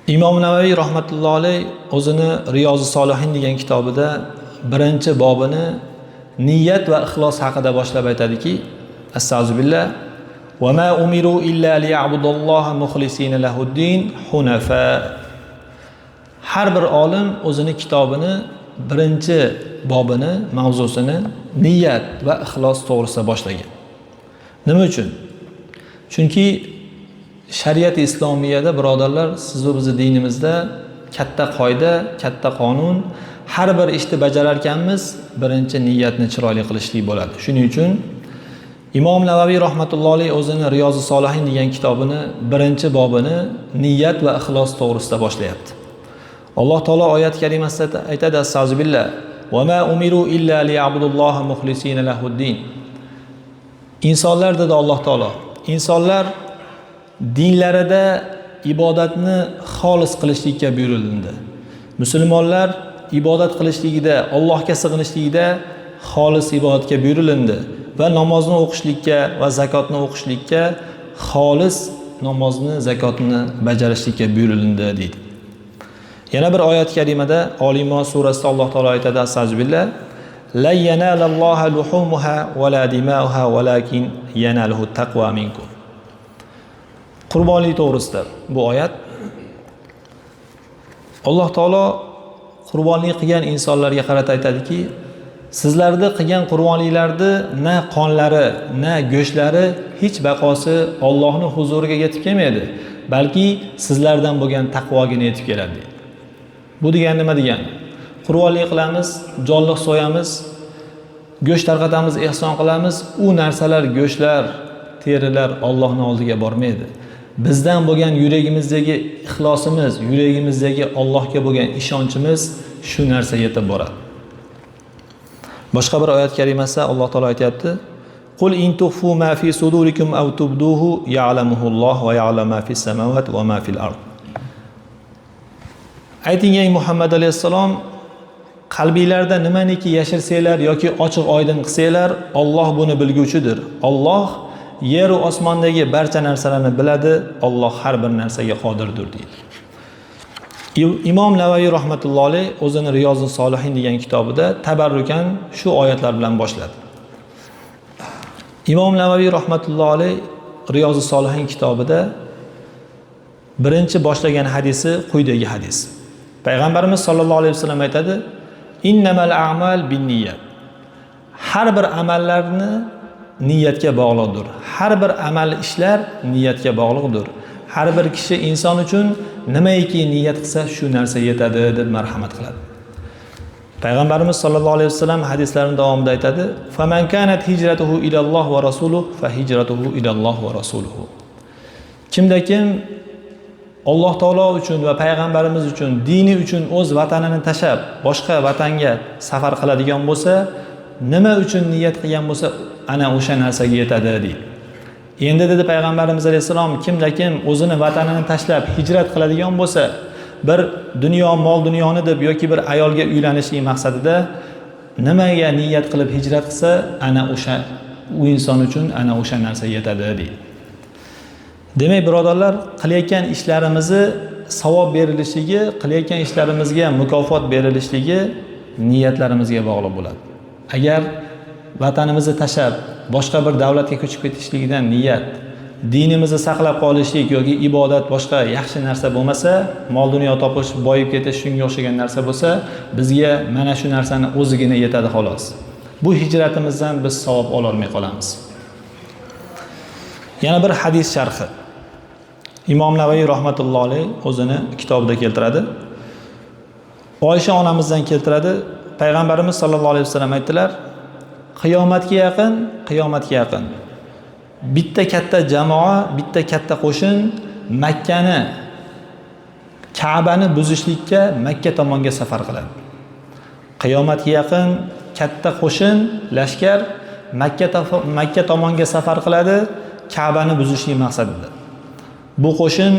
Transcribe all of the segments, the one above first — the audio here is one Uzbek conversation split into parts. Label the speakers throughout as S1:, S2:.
S1: Imom Navaviy rahmatullohi alayh o'zini Riyozi Solihin degan kitobida birinchi bobini niyat va ixlos haqida boshlab aytadiki, astag'firullah va ma umiru illa liya'budulloha muxlisina lahuddin hunafa. Har bir olim o'zini kitobini birinchi bobini, mavzusini niyat va ixlos to'g'risida boshlagan. Nima uchun? Chunki shariat islomiyada, birodarlar, siz va bizni dinimizda katta qoida, katta qonun, har bir ishni bajarar ekanmiz, birinchi niyatni chiroyli qilishlik bo'ladi. Shuning uchun Imom Navaviy rahmatullohi alayhi o'zini Riyozi Solihin degan kitobini birinchi bobini niyat va ixlos to'g'risida boshlayapti. Alloh taolo oyat karimasida aytadi: "Astag'firullah va ma umiru illa liya'budulloha muxlisina lahuddin." Insonlar, dedi Alloh taolo, insonlar dinlarida ibodatni xolis qilishlikka buyurildi. Musulmonlar ibodat qilishligida, Allohga sig'inishligida xolis ibodatga buyurilindi va namozni o'qishlikka va zakotni o'qishlikka, xolis namozni, zakotni bajarishlikka buyurilindi deydi. Yana bir oyat karimada Oli Imron surasida Alloh taolo aytadi: "Astag'firullah la yanalalloha luhumuha va la dimauha valakin yanaluhu taqva minkum." Qurbonlik to'g'risida bu oyat. Alloh taolo qurbonlik qilgan insonlarga qarata aytadiki, sizlarni qilgan qurbonliklarni na qonlari, na go'shtlari hech baqosi Allohning huzuriga yetib kelmaydi, balki sizlardan bo'lgan taqvogina yetib keladi deydi. Bu degani nima degani? Qurbonlik qilamiz, jonliq so'yamiz, go'sht tarqatamiz, ehson qilamiz, u narsalar, go'shtlar, terilar Allohning oldiga bormaydi. Bizdan bo'lgan yuragimizdagi ixlosimiz, yuragimizdagi Allohga bo'lgan ishonchimiz, shu narsa yetib boradi. Boshqa bir oyat karimasida Alloh taolo aytyapti: "Qul in tukhfu ma fi sudurikum aw tubduhu ya'lamuhu Alloh va ya'lamu ma fis samawati va ma fil ard." Ayting ey Muhammad alayhissalom, qalbinglarda nimaniki yashirsanglar yoki ochiq oydin qilsanglar, Alloh buni bilguvchidir. Alloh yer va osmondagi barcha narsalarni biladi, Alloh har bir narsaga qodirdir deydi. Imom Navaviy rahmatullohi alayh o'zini Riyozi Solihin degan kitobida tabarrukan shu oyatlar bilan boshladi. Imom Navaviy rahmatullohi alayh Riyozi Solihin kitobida birinchi boshlagan hadisi quyidagi hadis. Payg'ambarimiz sollallohu alayhi vasallam aytadi: "Innamal a'mal binniyat." Har bir amallarni niyatga bog'liqdir. Har bir amal ishlar niyatga bog'liqdir. Har bir kishi inson uchun nimaiki niyat qilsa, shu narsa yetadi deb marhamat qiladi. Payg'ambarimiz sollallohu alayhi vasallam hadislarini davomida aytadi: "Faman kanat hijratuhu ilalloh va rasuluhu fa hijratuhu ilalloh va rasuluhu." Kimda kim Alloh taolo uchun va payg'ambarimiz uchun, dini uchun o'z vatanini tashlab boshqa vatanga safar qiladigan bo'lsa, nima uchun niyat qilgan bo'lsa, ana o'sha narsaga yetadi deydi. Endi dedi payg'ambarimiz alayhissalom, kimda kim o'zini vatanini tashlab hijrat qiladigan bo'lsa, bir dunyo, mol dunyoni deb yoki bir ayolga uylanishlik maqsadida nimaga niyat qilib hijrat qilsa, ana o'sha u inson uchun ana o'sha narsa yetadi deydi. Demak, birodarlar, qilayotgan ishlarimizni savob berilishligi, qilayotgan ishlarimizga mukofot berilishligi niyatlarimizga bog'liq bo'ladi. Agar vatanimizni tashlab boshqa bir davlatga ko'chib ketishligidan niyat dinimizni saqlab qolishlik yoki ibodat, boshqa yaxshi narsa bo'lmasa, mol dunyo topish, boyib ketish, shunga o'xshagan narsa bo'lsa, bizga mana shu narsani o'zigina yetadi xolos. Bu hijratimizdan biz savob ololmay qolamiz. Yana bir hadis sharhi. Imom Navaviy rahmatullohi alayh o'zini kitobida keltiradi. Oysha onamizdan keltiradi. Payg'ambarimiz sollallohu alayhi vasallam aytdilar: "Qiyomatga yaqin, qiyomatga yaqin bitta katta jamoa, bitta katta qo'shin Makkani, Ka'bani buzishlikka Makka tomonga safar qiladi. Qiyomatga yaqin katta qo'shin, lashkar Makka tomonga safar qiladi, Ka'bani buzishlik maqsadida. Bu qo'shin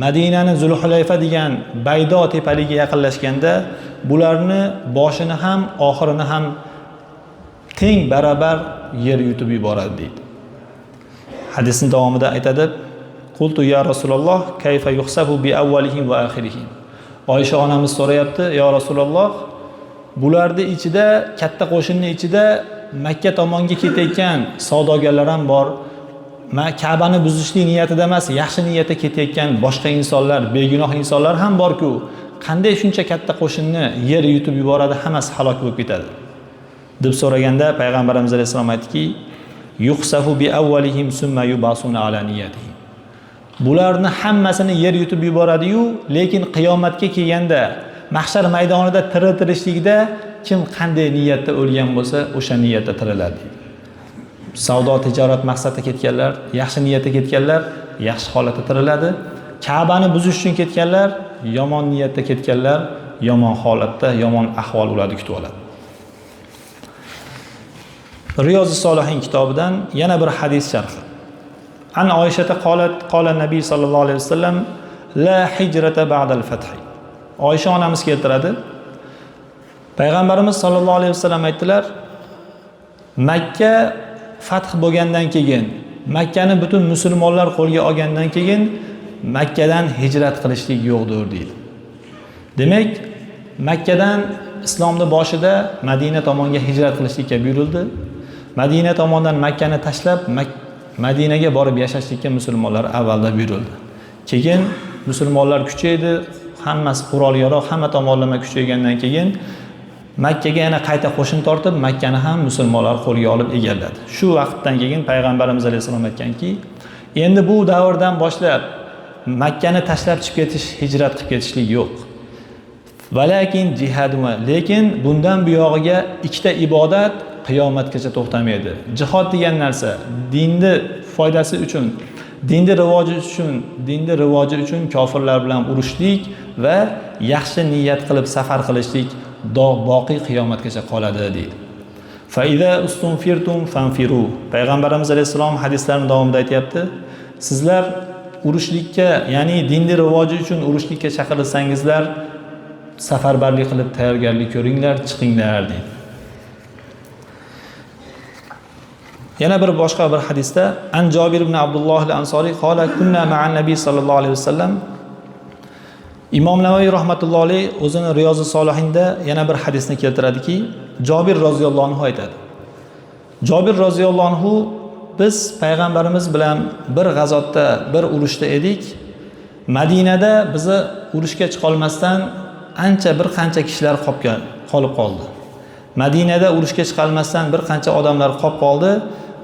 S1: Madinani Zulhulayfa degan Baydo tepaligiga yaqinlashganda, bularni boshini ham, oxirini ham teng barobar yer yutib yuboradi", deydi. Hadisning davomida aytadi: Qultu ya Rasululloh kayfa yuhsafu bi avvalihim va axirihim. Oysha onamiz so'rayapti: "Ya Rasululloh, bularni ichida, katta qo'shinning ichida Makka tomonga ketayotgan savdogarlar ham bor. Ka'bani buzishlik niyatida emas, yaxshi niyatda ketayotgan boshqa insonlar, begunoh insonlar ham bor-ku. Qanday shuncha katta qo'shinni yer yutib yuboradi, hammasi halok bo'lib ketadi?" deb so'raganda payg'ambarimiz alayhissalom aytdiki: "Yuhsafu bi avvalihim summa yubasuna ala niyatihim." Bularni hammasini yer yutib yuboradi-yu, lekin qiyomatga kelganda mahshar maydonida tiriltirishlikda kim qanday niyatda o'lgan bo'lsa, o'sha niyatda tiriladi deydi. Savdo tijorat maqsadida ketganlar, yaxshi niyatda ketganlar yaxshi holatda tiriladi. Ka'bani buzish uchun ketganlar, yomon niyatda ketganlar yomon holatda, yomon ahvol ularni kutib oladi. Riyozi Solihin kitobidan yana bir hadis sharhi. An Oysha qolat qola Nabiy sallallohu alayhi vasallam la hijrata ba'dal fath. Oysha onamiz keltiradi. Payg'ambarimiz sallallohu alayhi vasallam aytdilar: Makka fath bo'lgandan keyin, Makkani butun musulmonlar qo'lga olgandan keyin Makkadan hijrat qilishlik yo'qdir deydi. Demak, Makkadan islomni boshida Madina tomonga hijrat qilishlikka buyurildi. Madina tomondan Makkani tashlab Madinaga borib yashashlikka musulmonlar avvalda buyurildi. Keyin musulmonlar kuchaydi, hammasi qurol-yarog' hamma tomonlama kuchaygandan keyin Makkaga yana qayta qo'shin tortib, Makkani ham musulmonlar qo'lga olib egalladi. Shu vaqtdan keyin payg'ambarimiz alayhissalom aytganki, endi bu davrdan boshlab Makkani tashlab chiqib ketish, hijrat qilib ketishlik yo'q. Valakin jihad, lekin bundan buyog'iga ikkita ibodat qiyomatgacha to'xtamaydi. Jihod degan narsa dinni foydasi uchun, dinni rivoji uchun, dinni rivoji uchun kofirlar bilan urushlik va yaxshi niyat qilib safar qilishlik boqiy qiyomatgacha qoladi deydi. Fa iza ustunfirtum fanfiru. Payg'ambarimiz alayhissalom hadislarini davomida aytyapti: sizlar urushlikka, ya'ni dinni rivoji uchun urushlikka chaqirilsangizlar, safarbarlik qilib tayyorgarlik ko'ringlar, chiqinglar deydi. Yana bir boshqa bir hadisda an Jobir ibn Abdulloh al-Ansoriy qola kunna ma'an nabiy sallallohu alayhi vasallam. Imom Navoiy rahmatullohi alayhi o'zini Riyozi Solihinda yana bir hadisni keltiradiki, Jobir roziyallohu anhu aytadi. Jobir roziyallohu anhu biz payg'ambarimiz bilan bir g'azotda, bir urushda edik. Madinada bizni urushga chiqolmasdan ancha bir qancha kishilar qolib qoldi. Madinada urushga chiqolmasdan bir qancha odamlar qolib qoldi.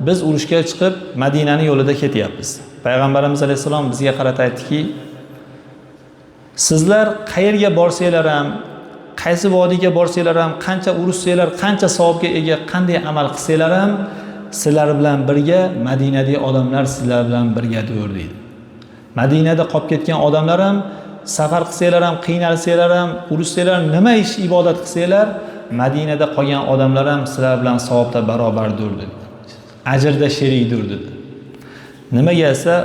S1: Biz urushga chiqib Madinani yo'lida ketyapmiz. Payg'ambarimiz alayhissalom bizga qarata aytdiki, sizlar qayerga borsanglar ham, qaysi vodiyga borsanglar ham, qancha urushsanglar, qancha savobga ega qanday amal qilsanglar ham, sizlar bilan birga Madinadagi odamlar sizlar bilan birgadir deydi. Madinada qolib ketgan odamlar ham safar qilsanglar ham, qiynalsanglar ham, urushsanglar, nima ish ibodat qilsanglar, Madinada qolgan odamlar ham sizlar bilan savobda barobardir dedi. Ajrda sherikdir dedi. Nimaga esa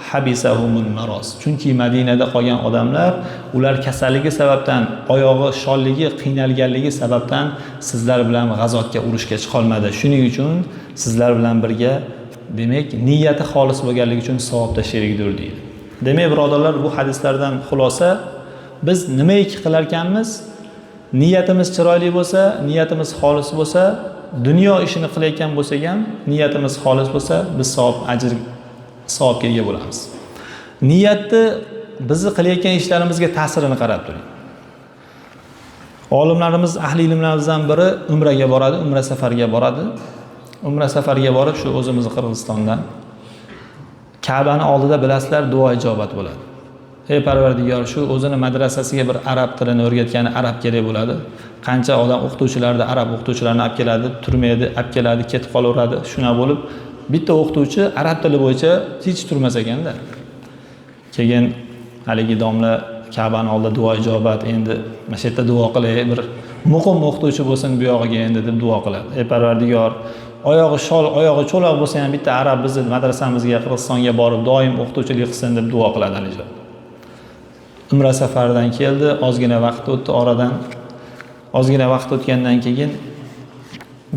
S1: habisahumul maroz. Chunki Madinada qolgan odamlar ular kasalligi sababdan, oyog'i sholligi, qiynalganligi sababdan sizlar bilan g'azotga, urushga chiqolmadi. Shuning uchun sizlar bilan birga, demak, niyati xolis bo'lganligi uchun savobda sherikdir deydi. Demak, birodarlar, bu hadislardan xulosa, biz nimaiki qilar ekanmiz, niyatimiz chiroyli bo'lsa, niyatimiz xolis bo'lsa, dunyo ishini qilayotgan bo'lsak ham, niyatimiz xolis bo'lsa, biz savob, ajr, savobga ega bo'lamiz. Niyatni bizni qilayotgan ishlarimizga ta'sirini qarab turing. Olimlarimiz, ahli ilmlarimizdan biri umraga boradi, umra safariga boradi. Umra safariga borib, shu o'zimizni Qirg'izistondan Ka'bani oldida bilasizlar, duo ijobat bo'ladi. Ey Parvardigor, shu o'zini madrasasiga bir arab tilini o'rgatgani arab kerak bo'ladi. Qancha odam o'qituvchilarni, arab o'qituvchilarini olib keladi, turmaydi, olib keladi, ketib qolaveradi. Shuna bo'lib bitta o'qituvchi arab tili bo'yicha hech turmas ekanda. Keyin haligi domla Ka'bani oldida duo ijobat, endi mana shu yerda duo qilay, bir muqim o'qituvchi bo'lsin bu yog'iga endi deb duo qiladi. Ey Parvardigor, oyog'i shol, oyog'i cho'loq bo'lsa ham bitta arab bizni madrasamizga, Qirg'izistonga borib doim o'qituvchilik qilsin deb duo qiladi haligi. Umra safaridan keldi, ozgina vaqt o'tdi oradan. Ozgina vaqt o'tgandan keyin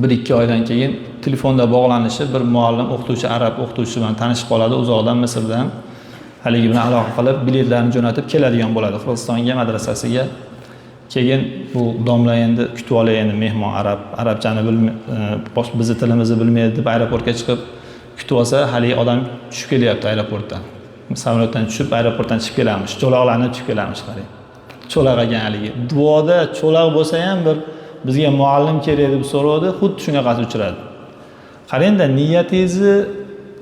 S1: 1-2 oydan keyin telefonda bog'lanishi bir muallim, o'qituvchi, arab o'qituvchisi bilan tanishib qoladi uzoqdan, Misrdan. Haligi bilan aloqa qilib, biletlarni jo'natib keladigan bo'ladi Qirg'izistonga, madrasasiga. Keyin bu domla endi kutib olay, endi mehmon arab, arabchani bizni tilimizni bilmaydi deb aeroportga chiqib kutib olsa, haligi odam tushib kelyapti aeroportdan. Samolyotdan tushib, aeroportdan chiqib kelamiz, cho'loqlanib chiqib kelamiz, qarang. Cho'loq ekan haligi. Duoda cho'loq bo'lsa ham bir bizga muallim kerak deb so'rovdi, xuddi shunaqasi uchradi. Qarangda, niyatingizni,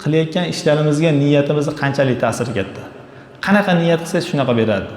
S1: qilayotgan ishlarimizga niyatimizni qanchalik ta'siri katta. Qanaqa niyat qilsangiz, shunaqa beradi.